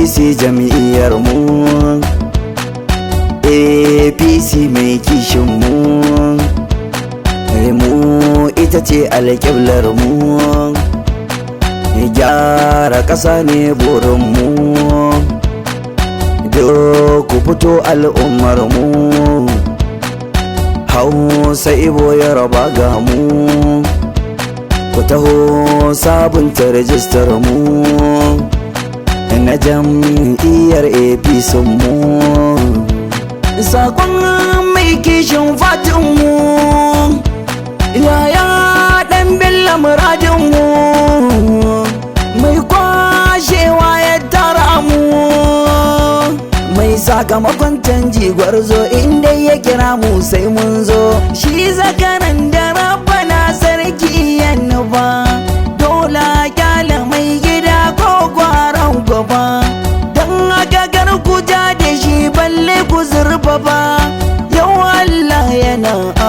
APC jam'iyyar mu, APC mai kishin mu, mu ita ce alƙiblar mu, gyara ƙasa ne burin mu. Duk ku fito al'ummar mu, Hausa, Ibo, Yaraba, ga mu, ku taho sabunta rajistar mu na jam'iyyar APC mu. Sakon mai kishin fatin mu, yaya dan Billa, muradin mu, mai kwashewa ya tara mu, mai sakamakon canji, gwarzo, inda ya kira mu sai mun zo. Shi zakaran da Rabbana sarki ya nufa, dole kyala mai gida ko kwaran gaba. Don haka gar ku ja da shi, balle ku zurfafa. Yau Allah yana a